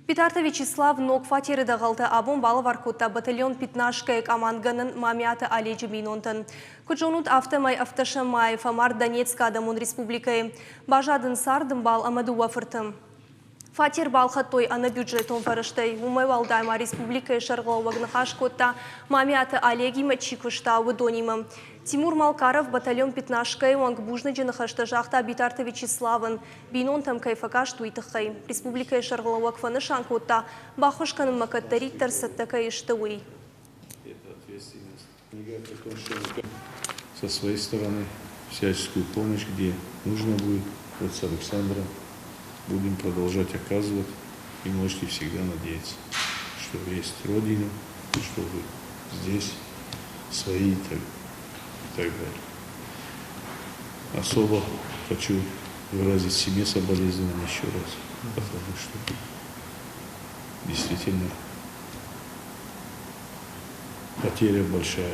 Битарты Вячеслав ног фатеры дӕгъӕлтӕ абон балӕвар кодта батальон «Пятнашка»-йы къамандгӕнӕн Мамиаты Оледжы бинонтӕн. Куыд зонут, афтӕмӕй ӕвддӕсӕм майы фӕмард Донецкы Адӕмон Республикӕйы. Баззад ын цардӕмбал ӕмӕ дыууӕ фырты. Фатер балхӕдтой ӕнӕбюджетон фӕрӕзтӕй. Уымӕй уӕлдай ма республикӕйы сӕргълӕууӕг ныхас кодта, Мамиаты Олегимӕ чи куыста, уыдонимӕ. Тимур Малкаров батальон «Пятнашка»-йы уӕнг бузныджы ныхӕстӕ загъта Битарты Вячеславӕн, бинонтӕм кӕй фӕкаст, уый тыххӕй. Республикӕйы сӕргълӕууӕг фӕнысан кодта, баххуыс кӕнынмӕ кӕддӕриддӕр цӕттӕ кӕй сты, уый. Со своей стороны всяческую помощь, где нужно будет, вот с Александром будем продолжать оказывать. И можете всегда надеяться, что есть Родина, что вы здесь свои и так далее. Особо хочу выразить семье соболезнования еще раз, потому что действительно потеря большая.